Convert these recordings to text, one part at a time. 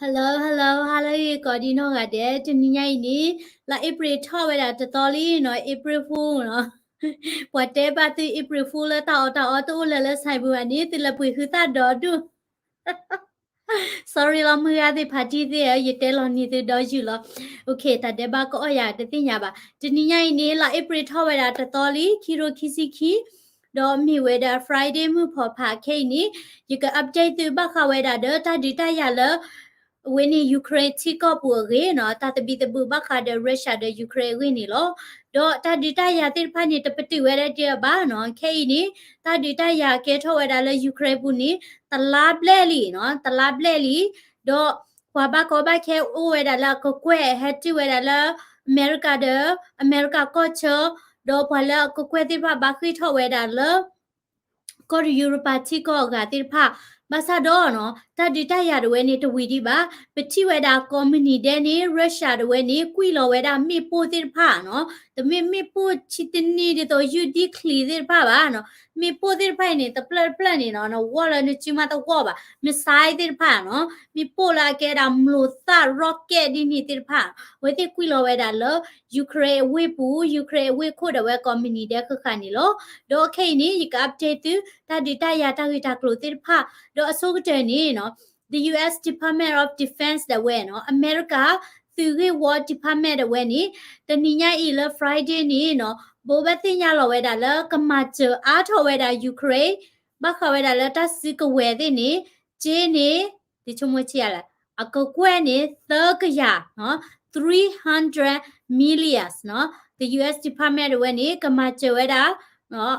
Hello hello hello ကိးဒံနီၢ်ဂၤဒဲး, တနံၤညါအံၤန့ၣ် လါအ့ဖြ့ၣ်ထီၣ်ဝဲဒၣ်တသီလံနီၤ, April Fool နီၤ. ပှၤတဲဘၣ်သု April Fool လၢတၢ်အီၣ်တၢ်အီတအိၣ်လၢၤလၢ ဆိုင်ပူၤ ဘၣ်န့ၣ် သုလဲၤပှ့ၤဃုသၣ်ဒီဒူၣ် Sorry လီၤ မုၢ်ဂၤသ့ၣ်ဖးတံၢ်သ့ၣ်ဧၢ, ယတဲလီၤနံၤသုဒီယုၢ်လီၤ. တၢ်ဒဲးဘးကအီၣ်ယၤတသ့ၣ်ညါဘၣ်. တနံၤညါအံၤန့ၣ် လါအ့ဖြ့ၣ်ထီၣ်ဝဲဒၣ်တသီလံ, ခံရိၣ်ခံဆံခံ, ဒီးမ့ၢ်ဝဲဒၣ် Friday မုၢ်ဖီၣ်ဖးခဲအံၤန့ၣ် ယက update သုဘၣ်ဃးဝဲဒၣ်ဒီးတၢ်ဒုးတၢ်ယၤလၢ အဝဲန့ၣ် Ukraine ထံကီၢ်ပူၤအဂ့ၢ်နီၤ, တၢ်သဘံၣ်သဘုၣ်ဘၣ်ဃးဒီး Russia ဒီး Ukraine အဂ့ၢ်န့ၣ်လီၤ. ဒီးတၢ်ဒုးတၢ်ယၤသ့ၣ်တဖၣ်န့ၣ် တပတုာ်ဝဲဒၣ်ဒံးအီၤဘၣ်နီၤ. ခဲအံၤန့ၣ် တၢ်ဒုးတၢ်ယၤကဲထီၣ်ဝဲဒၣ်လၢ Ukraine ပူၤန့ၣ် တလါဘျဲၣ်လံနီၤ, တလါဘျဲၣ်လံ. ဒီးပှၤဘၣ်ကီဘၣ်ခဲအိၣ်ဝဲဒၣ်လၢအကကွဲၢ် ဟဲတုၤဝဲဒၣ်လၢ အမဲရကၤဒီး အမဲရကၤကီၢ်ဆၢ, ဒီးပှၤလၢအကကွဲၢ်သ့ၣ်တဖၣ်ဘၣ်ဃ့ၢ်ထီၣ်ဝဲဒၣ်လၢ ကီၢ်ယူရပၤထံကီၢ်အဂၤသ့ၣ်တဖၣ်, ဘၣ်ဆၣ်ဒီးနီၤ တၢ်ဒုးတၢ်ယၤတဝဲန့ၣ်တဝံၤဒံးဘၣ်. ပထံၣ်ဝဲဒၣ်ကိးမုၢ်နံၤဒဲးန့ၣ် Russia တဝဲန့ၣ် ကွံာ်လီၤဝဲဒၣ်မ့ၣ်ပိၢ်သ့ၣ်တဖၣ်နီၤ, တမ့ၢ်မ့ၣ်ပိၢ်ဆံတနံၤဒ်သိး ယူၢ်ဒံၣ်ချံသ့ၣ်တဖၣ်ဘၣ်နီၤ. မ့ၣ်ပိၢ်သ့ၣ်တဖၣ်အံၤန့ၣ် တဖျၢၣ်တဖျၢၣ်န့ၣ်နီၤ နဂီၢ်လၢနစုမးတဂီၢ်ဘၣ်, missile သ့ၣ်တဖၣ်နီၤ, မ့ၣ်ပိၢ်လၢအကဲဒၣ်မျိာ်သၣ် rocket ဒ်န့ၣ်သ့ၣ်တဖၣ် အဝဲသ့ၣ်ကွံာ်လီၤဝဲဒၣ်လၢ Ukraine အဝ့ၢ်ပူၤ, Ukraine အဝ့ၢ်ခိၣ်ဒၣ်ဝဲကိးမုၢ်နံၤဒဲးဃၣ်ဃၣ်န့ၣ်လီၤ. ဒီးခဲအံၤန့ၣ် ယက update သု တၢ်ဒုးတၢ်ယၤတၢ်ဂ့ၢ်တၢ်ကျိၤသ့ၣ်တဖၣ်, ဒီးအဆိကတၢၢ်န့ၣ်နီၤ the U S Department of Defense ဒၣ်ဝဲနီၤ, အမဲရကၤ သုးဂ့ၢ်ဝီ department ဒၣ်ဝဲန့ၣ် တနံၤညါအံၤလၢ Friday န့ၣ်နီၤ ဘိးဘၣ်သ့ၣ်ညါလီၤဝဲဒၣ်လၢ ကမၤစၢၤအါထီၣ်ဝဲဒၣ် Ukraine ဘၣ်ဃးဝဲဒၣ်လၢတၢ်စုကဝဲၤသ့ၣ်န့ၣ် စ့န့ၣ် ဒ်ဆိကမိၣ်ဆံးယၤလဲၣ်, အကကွဲၢ်န့ၣ် သၢကယၤနီၤ, three hundred millions နီၤ, the U S Department ဒၣ်ဝဲန့ၣ် ကမၤစၢၤဝဲဒၣ်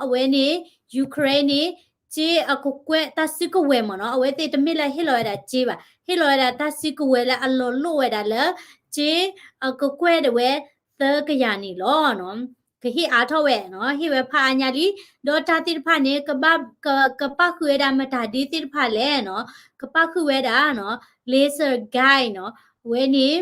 အဝဲန့ၣ် Ukraine န့ၣ် စ့အကကွဲၢ်တၢ်စုကဝဲၤမ့ၢ်နီၤ, အဝဲသ့ၣ်တမ့ၢ်လၢဟ့ၣ်လီၤဝဲဒၣ်စ့ဘၣ်, ဟ့ၣ်လီၤဝဲဒၣ်တၢ်စုကဝဲၤလၢအလီၤလိၣ်ဝဲဒၣ်လၢ စ့အကကွဲၢ်ဒၣ်ဝဲ သၢကယၤန့ၣ်လီၤ. ကဟ့ၣ်အါထီၣ်ဝဲနီၤ, ဟ့ၣ်ဝဲဖးအါညါလံ, ဒီးတၢ်သ့ၣ်တဖၣ်န့ၣ် ကဘၣ် က ကပၣ်ဃုာ်ဝဲဒၣ်မတၤဒ်သ့ၣ်တဖၣ်လဲၣ်နီၤ, ကပၣ်ဃုာ်ဝဲဒၣ်နီၤ laser guide နီၤ, အဝဲန့ၣ်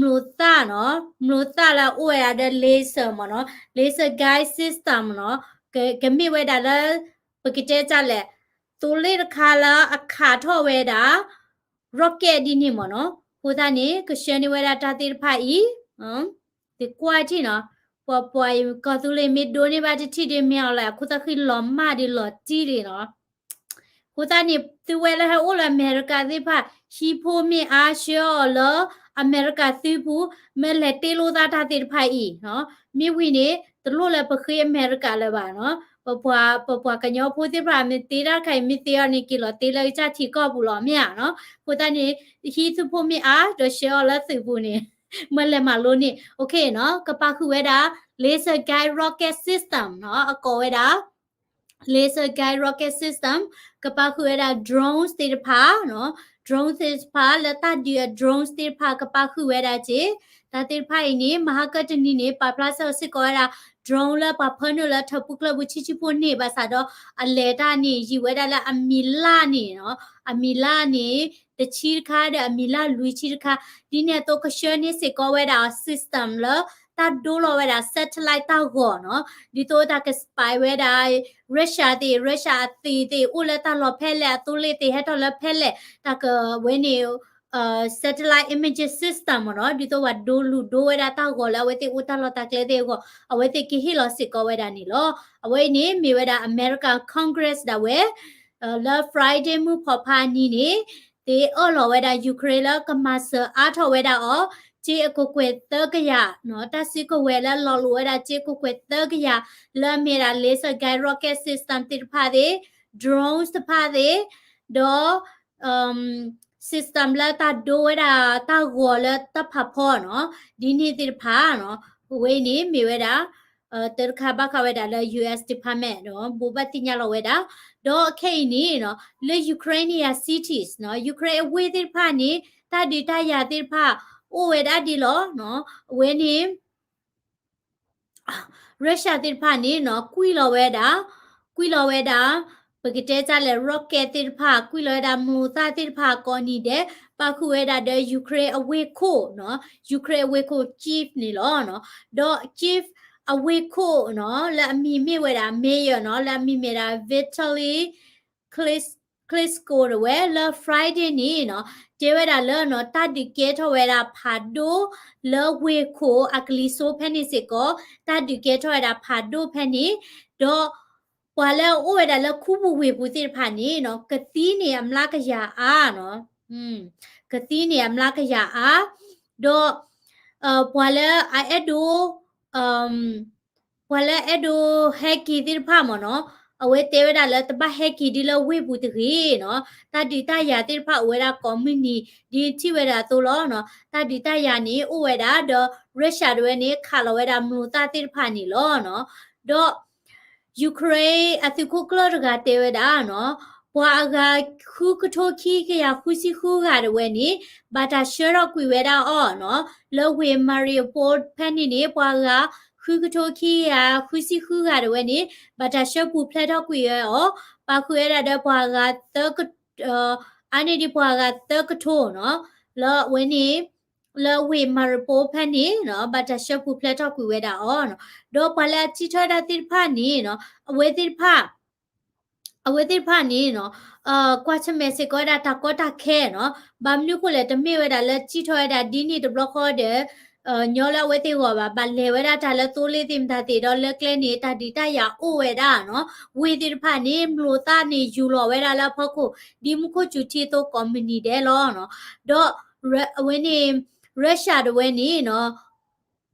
မျိာ်သၣ်နီၤ, မျိာ်သၣ်လၢအအိၣ်ဝဲဒၣ်ဒီး laser မ့ၢ်နီၤ, laser guide system နီၤ, က ကမ့ၢ်ဝဲဒၣ်လၢ ပကတဲတၢ်လဲၣ်, သိလ့ၣ်တခါလၢအခးထီၣ်ဝဲဒၣ် rocket ဒ်န့ၣ်မ့ၢ်နီၤ, အဃိသတးန့ၣ် ကဆှၢန့ၢ်ဝဲဒၣ်တၢ်သ့ၣ်တဖၣ်အံၤ သုကွၢ်ထံၣ်နီၤ, ပှၤပှၤကီၢ်သူလ့ၤမ့ၢ်ဒိးန့ၢ်ဘၣ်တထံၣ်ဒီး မ့ၢ်အီၤလဲၣ် အခိၣ်သၣ်ဃံလီၤမၢ်ဒီးလီၤတံၢ်လံနီၤ. အဃိသတးန့ၣ် သုဝဲလၢဟဲအိၣ်လၢအမဲရကၤသ့ၣ်တဖၣ် ဟံးဖိမ့ၢ်အါ ဆှၢအီၤလၢအမဲရကၤသုပူၤ, မ့ၢ်လဲၤတ့လိာ်သးတၢ်သ့ၣ်တဖၣ်အံၤနီၤ, မ့ၢ်ဝံၤန့ၣ် တလိၣ်လၢပဃ့အမဲရကၤလၢၤဘၣ်နီၤ. ပပှၤ ပပှၤကညီဖိသ့ၣ်တဖၣ် မ့ၢ်တ့တၢ်တခါအံၤ မ့ၢ်တ့အီၤန့ၣ် က့ၤလီၤတ့လၢကစၢ်ထံကီၢ်ပူၤလီၤ မ့ၢ်ဧါနီၤ. အဃိသတးန့ၣ် ဟံးသုဖိမ့ၢ်အါ ဒီးဆှၢအီၤလၢသုးပူၤန့ၣ် မ့ၢ်လဲၤမၤလိန့ၣ် okay နီၤ, ကပာ်ဃုာ်ဝဲဒၣ် laser guide rocket system နီၤ, အကိးဝဲဒၣ် laser guide rocket system, ကပာ်ဃုာ်ဝဲဒၣ် drones သ့ၣ်တဖၣ်နီၤ, drones သ့ၣ်တဖၣ် လၢတၢ်ဒုးအ drones သ့ၣ်တဖၣ် ကပာ်ဃုာ်ဝဲဒၣ်က့ၤ, တၢ်သ့ၣ်တဖၣ်အံၤန့ၣ် မဟါကတနံၤန့ၣ် ပာ်ဖျါစ့ၢ်ကီးဝဲဒၣ် drone လၢပှၤဖၢနုာ်လၢထၢဖူကျၢၢ်ပူၤဆံးဆံးဖိန့ၣ် ဘၣ်ဆၣ်ဒီး အလဲၤတၢ်န့ၣ် ယံာ်ဝဲဒၣ်လၢအမံၤလၢ်န့ၣ်နီၤ, အမံၤလၢ်န့ၣ် တဆံတခါဒီး အမံၤလၢ်လွံၢ်ဆံတခါ, ဒ်န့ၣ်အသိးကဆှၢန့ၢ်စ့ၢ်ကီးဝဲဒၣ် system လၢ တၢ်ဒိလီၤဝဲဒၣ် satellite တၢ်ဂီၤနီၤ, ဒ်သိးတၢ်က spy ဝဲဒၣ် Russia သ့ၣ် Russia အသုးသ့ၣ် အိၣ်လၢတၢ်လီၢ်ဖဲလဲၣ်, အသိလ့ၣ်သ့ၣ် ဟဲထီၣ်လၢဖဲလဲၣ်, တၢ်ကဝဲန့ၣ် satellite imaging system မ့ၢ်နီၤ, ဒ်သိးပှၤဒိလူၤဒိဝဲဒၣ်တၢ်ဂီၤလၢအဝဲသ့ၣ်အိၣ်တၢ်လီၢ်တၢ်ကျဲသ့ၣ်အဂီၢ်, အဝဲသ့ၣ်ကဟ့ၣ်လီၤစ့ၢ်ကီးဝဲဒၣ်န့ၣ်လီၤ. အဝဲအံၤန့ၣ် မ့ၢ်ဝဲဒၣ် America Congress ဒၣ်ဝဲ လၢ Friday မုၢ်ဖီၣ်ဖးနံၤန့ၣ် သ့ၣ်အၢၣ်လီၤဝဲဒၣ် Ukraine လၢကမၤစၢၤအါထီၣ်ဝဲဒၣ်အီၤ စ့အကကွဲၢ်သၢကယၤနီၤ, တၢ်စုကဝဲၤလၢလီၤလိာ်ဝဲဒၣ်စ့ကကွဲၢ်သၢကယၤ လၢအမ့ၢ်ဒၣ် laser guide rocket system သ့ၣ်တဖၣ်သ့ၣ်, drones တဖၣ်သ့ၣ်, ဒီး system လၢတၢ်ဒိဝဲဒၣ်တၢ်ဂီၤလၢတၢ်ဖးဖီနီၤ, ဒ်န့ၣ်သ့ၣ်တဖၣ်နီၤ, အဝဲအံၤန့ၣ်မ့ၢ်ဝဲဒၣ် တၢ်တခါဘၣ်ဃးဝဲဒၣ်လၢ US Department ဒီး ဘိးဘၣ်သ့ၣ်ညါလီၤဝဲဒၣ်, ဒီးခဲအံၤန့ၣ်နီၤ လၢ Ukraine န့ၣ်ယၤ cities နီၤ, Ukraine အဝ့ၢ်သ့ၣ်တဖၣ်န့ၣ် တၢ်ဒုးတၢ်ယၤသ့ၣ်တဖၣ် အိၣ်ဝဲဒၣ်ဒ်လီၤနီၤ, အဝဲန့ၣ် Russia သ့ၣ်တဖၣ်န့ၣ်နီၤ ကွံာ်လီၤဝဲဒၣ်, ကွံာ်လီၤဝဲဒၣ်, ပကတဲတၢ်လဲၣ် rocket သ့ၣ်တဖၣ်, ကွံာ်လီၤဝဲဒၣ် မျိာ်သၣ်သ့ၣ်တဖၣ်ကိးနံၤဒဲး, ပာ်ဃုာ်ဝဲဒၣ်ဒီး Ukraine အဝ့ၢ်ခိၣ်နီၤ, Ukraine အဝ့ၢ်ခိၣ် Kyiv န့ၣ်လီၤနီၤ, ဒီး Kyiv အဝ့ၢ်ခိၣ်နီၤ လၢအမံၤမ့ၢ်ဝဲဒၣ် mayor နီၤ လၢအမံၤမ့ၢ်ဒၣ် Vitali Klis Klitschko တဝဲလၢ Friday န့ၣ်နီၤ တဲဝဲဒၣ်လၢနီၤ တၢ်ဒုးကဲထီၣ်ဝဲဒၣ်ဖးဒိၣ်လၢဝ့ၢ်ခိၣ်အကလံၤစိးဖဲန့ၣ်စ့ၢ်ကီး တၢ်ဒုးကဲထီၣ်ဝဲဒၣ်ဖးဒိၣ်ဖဲန့ၣ် ဒီး ပှၤလၢအအိၣ်ဝဲဒၣ်လၢခူပူၤဝ့ၢ်ပူၤသ့ၣ်တဖၣ်န့ၣ်နီၤ ကသံန့ၣ်အမျးကယၤအါနီၤ ကသံန့ၣ်အမျးကယၤအါ ဒီး ပှၤလၢအအဲၣ်ဒိး ပှၤလၢအဲၣ်ဒိးဟဲက့ၤသ့ၣ်တဖၣ်မ့ၢ်နီၤ အဝဲတဲဝဲဒၣ်လၢတဘၣ်ဟဲက့ၤဒ်လၢဝ့ၢ်ပူၤတဂ့ၤနီၤ တၢ်ဒုးတၢ်ယၤသ့ၣ်တဖၣ်အိၣ်ဝဲဒၣ်ကိးမုၢ်နံၤ ဒ်ထံၣ်ဝဲဒၣ်အသိးလီၤနီၤ တၢ်ဒုးတၢ်ယၤန့ၣ်အိၣ်ဝဲဒၣ် ဒီး Russia တဝဲန့ၣ် ခးလီၤဝဲဒၣ်မျိာ်သၣ်သ့ၣ်တဖၣ်န့ၣ်လီၤနီၤ ဒီး Ukraine အသုးခိၣ်ကျၢၢ်တဂၤတဲဝဲဒၣ်နီၤ ပှၤအဂၤဃုကထိခံကယၤဃုဆံဃုဂၤတဝဲန့ၣ် ဘၣ်တၢ်ဆှၢထီၣ်ကွံာ်ဝဲဒၣ်အီၤနီၤ လၢဝ့ၢ် Mariupol ဖဲန့ၣ်န့ၣ် ပှၤအဂၤဃုကထိခံကယၤဃုဆံဃုဂၤတဝဲန့ၣ် ဘၣ်တၢ်ဆှၢပူၤဖျဲးထီၣ်ကွံာ်ဝဲအီၤ ပာ်ဃုာ်ဝဲဒၣ်ဒီးပှၤအဂၤသၢက အါန့ၢ်ဒံးပှၤအဂၤသၢကထိနီၤ လၢအဝဲန့ၣ် လၢဝ့ၢ် Mariupol ဖဲန့ၣ်နီၤ ဘၣ်တၢ်ဆှၢပူၤဖျဲးထီၣ်ကွံာ်ဝဲဒၣ်အီၤနီၤ ဒီးပှၤလၢအစံၣ်ထီၣ်ဝဲဒၣ်သ့ၣ်တဖၣ်န့ၣ်နီၤ အဝဲသ့ၣ်တဖၣ် အဝဲသ့ၣ်တဖၣ်န့ၣ်နီၤ ကွၢ်ဆၢၣ်မဲာ်စ့ၢ်ကီးဝဲဒၣ်တၢ်ကီတၢ်ခဲနီၤ ဘၣ်မနုၤအဃိလဲၣ် တမ့ၢ်ဝဲဒၣ်လၢစံၣ်ထီၣ်ဝဲဒၣ်ဒ်န့ၣ်တဘျီဃီဒီး ညီလၢအဝဲသ့ၣ်ဂီၢ်ဘၣ် ဘၣ်လဲၤဝဲဒၣ်တၢ်လၢသိလ့ၣ်သ့ၣ်မတၤသ့ၣ်ဒီးလၢကျဲန့ၣ် တၢ်ဒုးတၢ်ယၤအိၣ်ဝဲဒၣ်နီၤ ဝ့ၢ်သ့ၣ်တဖၣ်န့ၣ် မျိာ်သၣ်န့ၣ်ယူၤလီၤဝဲဒၣ်လၢအဖီခိၣ် ဒ်မူခိၣ်စူၤထံအသိးကိးမုၢ်နံၤဒဲးလီၤနီၤ ဒီး အဝဲန့ၣ် Russia တဝဲန့ၣ်နီၤ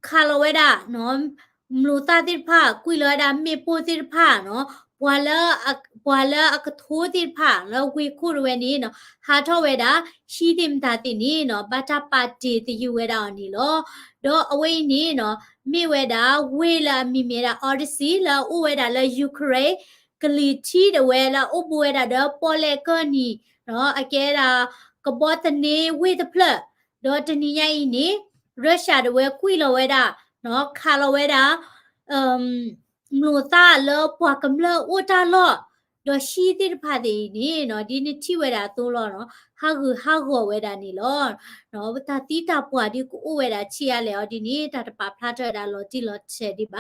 ခးလီၤဝဲဒၣ် မျိာ်သၣ်သ့ၣ်တဖၣ် ကွံာ်လီၤဝဲဒၣ်မ့ၣ်ပိၢ်သ့ၣ်တဖၣ်နီၤ ပှၤလၢအကထိသ့ၣ်တဖၣ်လၢဝ့ၢ်ခိၣ်တဝဲန့ၣ်နီၤ ဟးထီၣ်ဝဲဒၣ် ဟံၣ်သ့ၣ်မတၤသ့ၣ်န့ၣ်နီၤ ဘၣ်တၢ်ပာ်တ့ၢ်သယုၢ်ဝဲဒၣ်အီၤန့ၣ်လီၤ. ဒီးအဝဲအံၤန့ၣ်နီၤ မ့ၢ်ဝဲဒၣ်ဝ့ၢ်လၢအမံၤမ့ၢ်ဝဲဒၣ် Odesa လၢအအိၣ်ဝဲဒၣ်လၢ Ukraine ကလံၤထံးတဝဲလၢအအိၣ်ဘူးဝဲဒၣ်ဒီးပီၣ်လဲၣ်ကၢၢ်နံၤ အကဲဒၣ် ကဘီသန့ဝ့ၢ်တဖျၢၣ် ဒီးတနံၤညါအံၤန့ၣ် Russia တဝဲကွံာ်လီၤဝဲဒၣ် ခးလီၤဝဲဒၣ် မျိာ်သၣ်လၢပှၤကမျၢၢ်အိၣ်တၢ်လီၢ် ဒီးဟံၣ်သ့ၣ်တဖၣ်သ့ၣ်အံၤန့ၣ်နီၤ ဒ်နထံၣ်ဝဲဒၣ်အသိးလီၤနီၤ ဟးဂူာ်ဟးဂီၤဝဲဒၣ်န့ၣ်လီၤ. တၢ်သံတၢ်ပှၢ်ဒ်ကအိၣ်ဝဲဒၣ်ဆံးအါလဲၣ်အီၤဒ်န့ၣ် တၢ်တပာ်ဖျါထီၣ်ဝဲဒၣ်လီၤတံၢ်လီၤဆဲးဒံး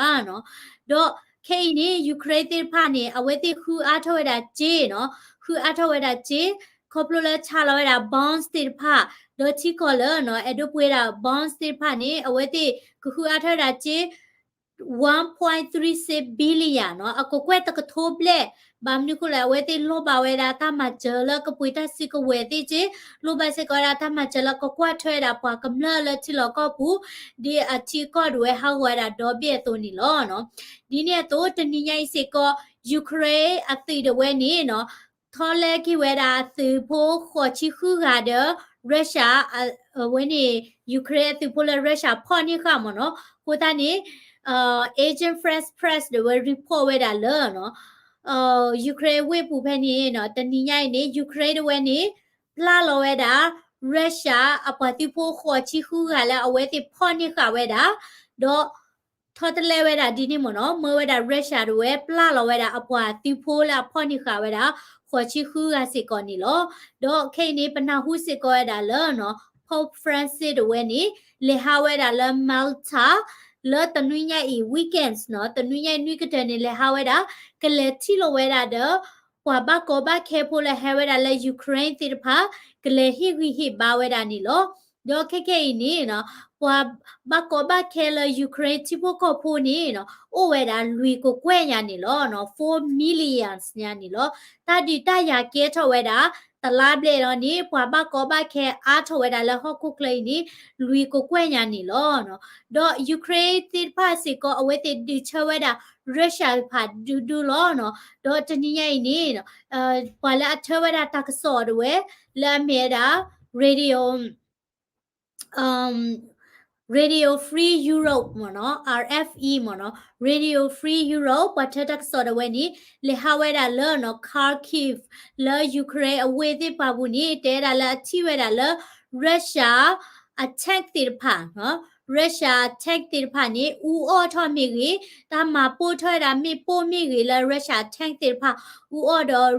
ဘၣ်နီၤ. ဒီးခဲအံၤန့ၣ် Ukraine သ့ၣ်တဖၣ်န့ၣ် အဝဲသ့ၣ်ဃုအါထီၣ်ဝဲဒၣ်စ့နီၤ ဃုအါထီၣ်ဝဲဒၣ်စ့ ခီဖျိလၢဆါလီၤဝဲဒၣ် bombs သ့ၣ်တဖၣ် ဒီးထံကီၢ်လၢနီၤ အဲၣ်ဒိးပှ့ၤဒၣ် bombs သ့ၣ်တဖၣ်န့ၣ် အဝဲသ့ၣ်ကဃုအါထီၣ်ဝဲဒၣ်စ့ one point three six billion နီၤ အကကွဲၢ်တကထိဘျဲၣ် ဘၣ်မနုၤအဃိလဲၣ် အဝဲသ့ၣ်လိၣ်ဘၣ်ဝဲဒၣ်တၢ်မၤစၢၤလၢကပှ့ၤတၢ်စုကဝဲၤသ့ၣ်စ့ လိၣ်ဘၣ်စ့ၢ်ကီးဝဲဒၣ်တၢ်မၤစၢၤလၢကကွၢ်ထွဲဝဲဒၣ်ပှၤကမျၢၢ်လၢထံလီၢ်ကီၢ်ပူၤ ဒ်အထံအကီၢ်ဒၣ်ဝဲဟးဂီၤဝဲဒၣ်ဒီဘ့ၣ်အသိးန့ၣ်လီၤ. ဒ်န့ၣ်အသိး တနံၤညါအံၤစ့ၢ်ကီး Ukraine အသုးဒၣ်ဝဲန့ၣ်နီၤ ထီၣ်လဲက့ၤဝဲဒၣ်အသုးဖိဃိးဆံဃုဂၤဒီး Russia အဝဲန့ၣ် Ukraine အသုးဖိလၢ Russia ဖီၣ်န့ၢ်ဃာ်မ့ၢ်နီၤ အဃိသတးန့ၣ် Agence France Press ဒၣ်ဝဲ report ဝဲဒၣ်လၢ Ukraine ဝ့ၢ်ပူၤဖဲန့ၣ်နီၤ တနံၤညါအံၤန့ၣ် Ukraine ဒၣ်ဝဲန့ၣ် ပျၢ်လီၤဝဲဒၣ် Russia အပှၤသုးဖိဃိးဆံဃုဂၤလၢအဝဲသ့ၣ်ဖီၣ်န့ၢ်ဃာ်ဝဲဒၣ် ဒီး ထီၣ်တလဲဝဲဒၣ်ဒ်န့ၣ်မ့ၢ်နီၤ မၢဝဲဒၣ် Russia ဒၣ်ဝဲ ပျၢ်လီၤဝဲဒၣ်အပှၤသုးဖိလၢအဖီၣ်န့ၢ်ဃာ်ဝဲဒၣ် ဃိးဆံဃုဂၤစ့ၢ်ကီးန့ၣ်လီၤ. ဒီးခဲအံၤန့ၣ် ပနၢ်ဟူစ့ၢ်ကီးဝဲဒၣ်လၢနီၤ Pope Francis ဒၣ်ဝဲန့ၣ် လဲၤဟးဝဲဒၣ်လၢ Malta လၢတနွံညါအံၤ weekends နီၤ တနွံညါအံၤနွံကတၢၢ်န့ၣ် လဲၤဟးဝဲဒၣ် ကလဲၤထံၣ်လိာ်ဝဲဒၣ်ဒီး ပှၤဘၣ်ကီဘၣ်ခဲဖိလၢဟဲဝဲဒၣ်လၢ Ukraine သ့ၣ်တဖၣ် ကလဲၤဟ့ၣ်ဂံၢ်ဟ့ၣ်ဘါဝဲဒၣ်န့ၣ်လီၤ. ဒီးခဲခဲအံၤန့ၣ်နီၤ ပှၤဘၣ်ကီဘၣ်ခဲလၢ Ukraine ထံဖိကီၢ်ဖိန့ၣ်နီၤ အိၣ်ဝဲဒၣ်လွံၢ်ကကွဲၢ်ညါန့ၣ်လီၤ. four millions ညါန့ၣ်လီၤ. တၢ်ဒုးတၢ်ယၤကဲထီၣ်ဝဲဒၣ် တလါဘျဲၣ်လီၤန့ၣ် ပှၤဘၣ်ကီဘၣ်ခဲအါထီၣ်ဝဲဒၣ်လၢဟီၣ်ခိၣ်ချၢအံၤန့ၣ် လွံၢ်ကကွဲၢ်ညါန့ၣ်လီၤ. ဒီး Ukraine သ့ၣ်တဖၣ်စ့ၢ်ကီး အဝဲသ့ၣ်ဒုးဆၢဝဲဒၣ် Russia တဖၣ်ဒူဒူလီၤ. ဒီးတနံၤညါအံၤန့ၣ် ပှၤလၢအထၢဝဲဒၣ်တၢ်ကစီၣ်ဒၣ်ဝဲ လၢအမ့ၢ်ဝဲဒၣ် Radio Radio Free Europe မ့ၢ်နီၤ RFE မ့ၢ်နီၤ Radio Free Europe ပှၤထၢတၢ်ကစီၣ်ဒၣ်ဝဲန့ၣ် လဲၤဟးဝဲဒၣ်လၢနီၤ Kharkiv လၢ Ukraine အဝ့ၢ်သ့ၣ်တဖၣ်ပူၤန့ၣ် တဲဒၣ်လၢအထံၣ်ဝဲဒၣ်လၢ Russia အ tank သ့ၣ်တဖၣ် Russia tank သ့ၣ်တဖၣ်န့ၣ် အူအီၣ်ထီၣ်မ့ၢ်ဂ့ၤ, တၢ်မၤပိၢ်ထီၣ်ဝဲဒၣ်မ့ၣ်ပိၢ်မ့ၢ်ဂ့ၤလၢ Russia tank သ့ၣ်တဖၣ် အူအီၣ်ဒီး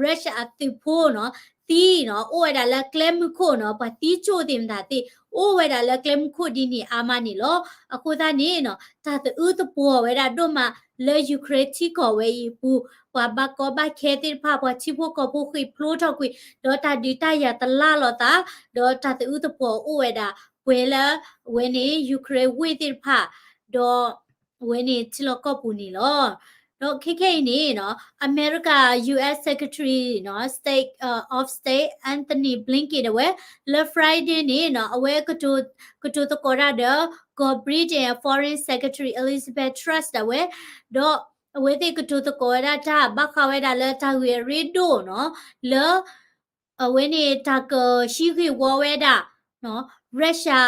Russia အသုးဖိနီၤ သံနီၤ အိၣ်ဝဲဒၣ်လၢကျဲမုၢ်ခိၣ်နီၤ ပှၤသံကၠိၣ်သ့ၣ်မတၤသ့ၣ် အိၣ်ဝဲဒၣ်လၢကျဲမုၢ်ခိၣ်ဒ်န့ၣ်အါမးန့ၣ်လီၤ. အဃိသတးန့ၣ်နီၤ တၢ်သအုးသပှီၤဝဲဒၣ်ဒိၣ်မး လၢ Ukraine ထံကီၢ်ဝဲအံၤအပူၤ ပှၤဘၣ်ကီဘၣ်ခဲသ့ၣ်တဖၣ် ပှၤထံဖိကီၢ်ဖိဃ့ၢ်ဖျိထီၣ်ကွံာ် ဒီးတၢ်ဒုးတၢ်ယၤတလၢ်လိာ်သး ဒီးတၢ်သးအုးသပှၢ်အိၣ်ဝဲဒၣ် ပှဲၤလၢ အဝဲန့ၣ် Ukraine ဝ့ၢ်သ့ၣ်တဖၣ် ဒီး အဝဲန့ၣ်ထံလီၢ်ကီၢ်ပူၤန့ၣ်လီၤ. ဒီးခဲခဲအံၤန့ၣ်နီၤ အမဲရကၤ U S Secretary နီၤ State of State Antony Blinken ဒၣ်ဝဲ လၢ Friday န့ၣ်နီၤ အဝဲ ကတိၤသကိးတၢ်ဒီး ကီၢ် Britain Foreign Secretary Elizabeth Truss ဒၣ်ဝဲ ဒီးအဝဲသ့ၣ်ကတိၤသကိးဝဲဒၣ်တၢ် ဘၣ်ဃးဝဲဒၣ်လၢတၢ်ဂ့ၢ်အရ့ဒိၣ်နီၤ လၢ အဝဲန့ၣ်တၢ်ကဟံးဂ့ၢ်ဝီဝဲဒၣ် Russia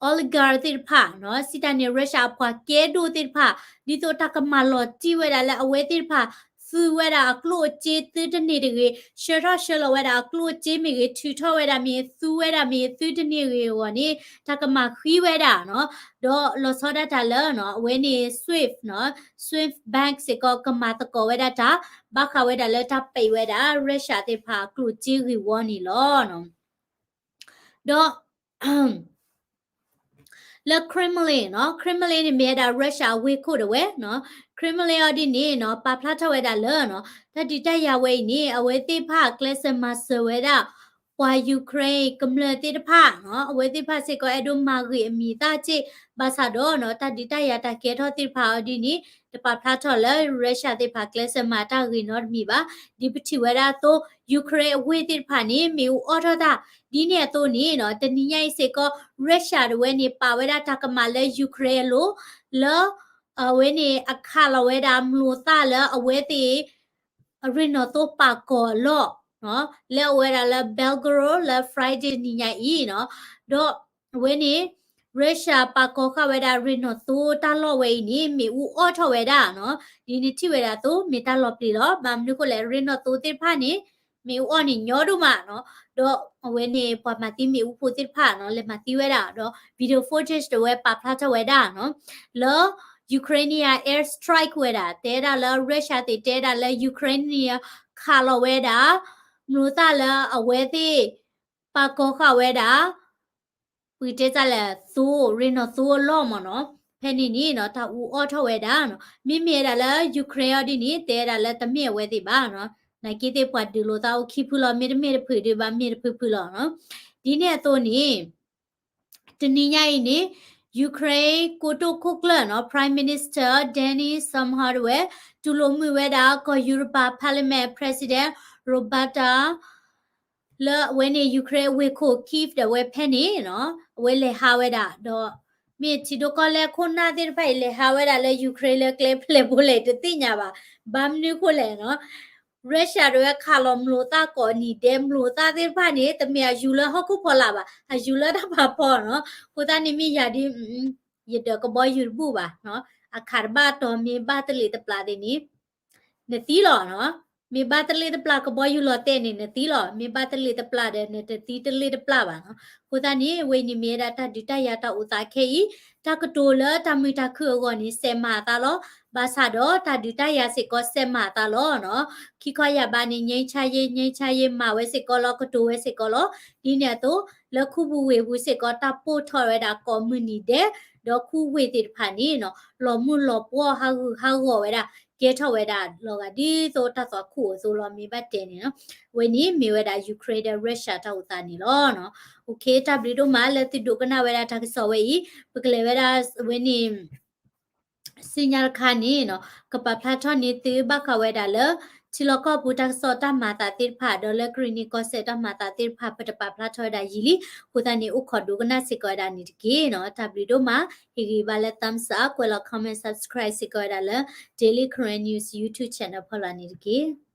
oligarch သ့ၣ်တဖၣ်နီၤ စံးတၢ်န့ၣ် Russia အပှၤကဲဒိၣ်သ့ၣ်တဖၣ် ဒ်သိးတၢ်ကမၤလီၤတံၢ်ဝဲဒၣ်လၢအဝဲသ့ၣ်တဖၣ် သုဝဲဒၣ်အကျိၣ်အစ့သုတန့ၢ်တဂ့ၤ ဆှၢထီၣ်ဆှၢလီၤဝဲဒၣ်အကျိၣ်အစ့မ့ၢ်ဂ့ၤ ထုးထီၣ်ဝဲဒၣ်မ့ၢ်ဂ့ၤ သူဝဲဒၣ်မ့ၢ်ဂ့ၤ သုတန့ၢ်ဂ့ၤအဂီၢ်န့ၣ် တၢ်ကမၤဃံဝဲဒၣ်နီၤ ဒီးလီၤဆီဒၣ်တၢ်လၢနီၤ အဝဲန့ၣ် SWIFT နီၤ SWIFT Bank စ့ၢ်ကီးကမၤသကိးဝဲဒၣ်တၢ် ဘၣ်ဃးဝဲဒၣ်လၢတၢ်ပံးဝဲဒၣ် Russia သ့ၣ်တဖၣ်အကျိၣ်စ့ဂ့ၢ်ဝီန့ၣ်လီၤ. ဒီး လၢ Kremlin နီၤ Kremlin န့ၣ်မ့ၢ်ဝဲဒၣ် Russia အဝ့ၢ်ခိၣ်ဒၣ်ဝဲနီၤ Kremlin အီၤဒ်န့ၣ်နီၤ ပာ်ဖျါထီၣ်ဝဲဒၣ်လၢနီၤ တၢ်ဒုးတၢ်ယၤဝဲအံၤန့ၣ် အဝဲသ့ၣ်တဖၣ်ကျဲးစၢးမၤစၢၤဝဲဒၣ် ပှၤ Ukraine ကမျၢၢ်သ့ၣ်တဖၣ်နီၤ အဝဲသ့ၣ်တဖၣ်စ့ၢ်ကီးအဲၣ်ဒိးမၤဂ့ၤအမံၤသၣ်စ့ၢ် ဘၣ်ဆၣ်ဒီးနီၤ တၢ်ဒုးတၢ်ယၤတၢ်ကဲထီၣ်သ့ၣ်တဖၣ်အီၤဒ်န့ၣ် တပာ်ဖျါထီၣ်လၢ Russia သ့ၣ်တဖၣ်ကျဲးစၢးမၤတၢ်ဂ့ၤနီတမံၤဘၣ် ဒ်ပထံၣ်ဝဲဒၣ်အသိး Ukraine အဝ့ၢ်သ့ၣ်တဖၣ်န့ၣ် မ့ၣ်အူအီၣ်ထီၣ်တၢ် ဒ်န့ၣ်အသိးန့ၣ်နီၤ တနံၤညါအံၤစ့ၢ်ကီး Russia တဝဲန့ၣ် ပာ်ဝဲဒၣ်တၢ်ကမၣ်လၢ Ukraine အလိၤ လၢ အဝဲန့ၣ်အခးလီၤဝဲဒၣ်မျိာ်သၣ်လၢအဝဲသ့ၣ် အရ့ၣ်နီၣ်သိပာ်ကီၤအလီၢ် လၢအဝဲဒၣ်လၢ Belgorod လၢ Friday နံၤညါအံၤနီၤ, ဒီးအဝဲန့ၣ် Russia ပာ်ကီၤဃာ်ဝဲဒၣ်ရ့ၣ်နီၣ်သိတၢ်လီၢ်ဝဲအံၤန့ၣ် မ့ၣ်အူအီၣ်ထီၣ်ဝဲဒၣ်နီၤ, ဒ်န့ၣ်ထံၣ်ဝဲဒၣ်အသိး မ့ၢ်တၢ်လီၤပျံၤလီၤ. ဘၣ်မနုၤဃိလဲၣ် ရ့ၣ်နီၣ်သိသ့ၣ်တဖၣ်န့ၣ် မ့ၣ်အူအီၣ်န့ၣ်ညီဒိၣ်မးနီၤ, ဒီးအဝဲန့ၣ် ပှၤမၤသံမ့ၣ်အူဖိသ့ၣ်တဖၣ်နီၤ လဲၤမၤသံဝဲဒၣ်ဒီး video footage တဝဲပာ်ဖျါထီၣ်ဝဲဒၣ်နီၤ, လၢ Ukrainian air strike ဝဲဒၣ် တဲဒၣ်လၢ Russia သ့ၣ်တဲဒၣ်လၢ Ukrainian ခးလီၤဝဲဒၣ် မျိာ်သၣ်လၢအဝဲသ့ၣ် ပာ်ကီၤဃာ်ဝဲဒၣ် ပကတဲတၢ်လဲၣ် သိ ရ့ၣ်နီၣ်သိအလီၢ်မ့ၢ်နီၤ, ဖဲန့ၣ်န့ၣ်နီၤ တၢ်အူအီၣ်ထီၣ်ဝဲဒၣ်နီၤ, မ့မ့ၢ်ဝဲဒၣ်လၢ Ukraine အီၤဒ်န့ၣ် တဲဝဲဒၣ်လၢတမ့ၢ်အဝဲသ့ၣ်ဘၣ်နီၤ, နာ်က့သ့ၣ်ပှၤဒုးလိာ်သးအိၣ်ခံဖုလီၤ, မ့တမ့ၢ်တဖုဒုးဘၣ်မ့ၢ်တဖုဖုလီၤနီၤ, ဒ်န့ၣ်အသိးန့ၣ် တနံၤညါအံၤန့ၣ် Ukraine ကိတိာ်ခိၣ်ကျၢၢ်နီၤ Prime Minister Denys Shmyhal တဝဲ တူၢ်လိာ်မုာ်ဝဲဒၣ် ကီၢ်ယူရပၤ Parliament President Roberta လၢအဝဲန့ၣ် Ukraine အဝ့ၢ်ခိၣ် Kyiv ဒီးဝဲဖဲန့ၣ်နီၤ အဝဲလဲၤဟးဝဲဒၣ်ဒီး မ့ၢ်ထံဒိၣ်ကီၢ်လဲၢ်ခိၣ်နၢ်သ့ၣ်တဖၣ်အံၤ လဲၤဟးဝဲဒၣ်လၢ Ukraine လၢကျဲဖဲလဲၣ်ဖိလဲၣ်တသ့ၣ်ညါဘၣ်. ဘၣ်မနုၤဃိလဲၣ်နီၤ Russia တဝဲခးလီၤမျိာ်သၣ်ကိးနံၤဒဲး, မျိာ်သၣ်သ့ၣ်တဖၣ်န့ၣ် တမ့ၢ်အယူၤလၢဟီၣ်ခိၣ်ဖီလာ်ဘၣ်, အယူၤလၢတၢ်ဖးဖီနီၤ. အဃိသတးန့ၣ်မ့ၢ်ယၤဒ် ယဒၢးကဘီယူၤတဘူၣ်ဘၣ်နီၤ, အခးတဘၣ်တီၤ မ့ၢ်ဘၣ်တလ့ၣ်တပျၢ်သ့ၣ်န့ၣ် နသံလီၤနီၤ, မ့ၢ်ဘၣ်တလ့ၣ်တပျၢ်ကဘီယူၤလီၤတဲာ်န့ၣ် နသံလီၤ, မ့ၢ်ဘၣ်တလ့ၣ်တပျၢ်ဒီး နတသံတလ့ၣ်တပျၢ်ဘၣ်နီၤ. အဃိသတးန့ၣ် အဝဲအံၤန့ၣ်မ့ၢ်ဝဲဒၣ်တၢ်ဒုးတၢ်ယၤတၢ်အိၣ်သးခဲအံၤ, တၢ်ကတိၤလၢတၢ်မုာ်တၢ်ခုၣ်အဂီၢ်န့ၣ် စဲးမၤအသးလီၤ. ဘၣ်ဆၣ်ဒီးတၢ်ဒုးတၢ်ယၤစ့ၢ်ကီးစဲးမၤအသးလီၤနီၤ. ခံခီယၢ်ဘးန့ၣ် ငြိမ်းချမ်းရေး ငြိမ်းချမ်းရေး မၤဝဲစ့ၢ်ကီးလီၤ, ကတိၤဝဲစ့ၢ်ကီးလီၤ. ဒ်န့ၣ်အသိး လၢခူပူၤဝ့ၢ်ပူၤစ့ၢ်ကီး တၢ်ပိၢ်ထီၣ်ဝဲဒၣ်ကိးမုၢ်နံၤဒဲး, ဒီးခူဝ့ၢ်သ့ၣ်တဖၣ်န့ၣ်နီၤ လီၤမုၢ်လီၤပှီၢ်ဟးဂူာ်ဟးဂီၤဝဲဒၣ် ကဲထီၣ်ဝဲဒၣ်လီၤဂာ်ဒ်သိးတၢ်သွၣ်ခိၣ်အသိးလီၤ မ့ၢ်ဘၣ်တဲန့ၣ်နီၤ. အဝဲန့ၣ်မ့ၢ်ဝဲဒၣ် Ukraine ဒီး Russia တၢ်အိၣ်သးန့ၣ်လီၤနီၤ. အိၣ်ခ့ တၢ်ဘျုးဒိၣ်မးလၢသုဒိကနၣ်ဝဲဒၣ်တၢ်ကစီၣ်ဝဲအံၤ, ပကလဲၤဝဲဒၣ်ဝဲန့ၣ် ဆူညါတခါန့ၣ်နီၤ ကပာ်ဖျါထီၣ်န့ၢ်သုဘၣ်ဃးဝဲဒၣ်လၢ ထံလီၢ်ကီၢ်ပူၤတၢ်ကစီၣ်တၢ်မၤအသးသ့ၣ်တဖၣ် ဒီးလၢကရံၣ်နံၣ်ကီၢ်စဲၣ်တၢ်မၤအသးသ့ၣ်တဖၣ် ပတပာ်ဖျါထီၣ်ဝဲဒၣ်ယံာ်လံ. အဃိသတးန့ၣ် အိၣ်ခိးဒိကနၣ်စ့ၢ်ကီးဝဲဒၣ်န့ၣ်တက့ၢ်နီၤ. တၢ်ဘျုးဒိၣ်မး, ဟ့ၣ်ဂံၢ်ဘါလၢ thumbs up, ကွဲးလီၤ comment, subscribe စ့ၢ်ကီးဝဲဒၣ်လၢ Daily Karen News YouTube channel ဖီလာ်န့ၣ်တက့ၢ်.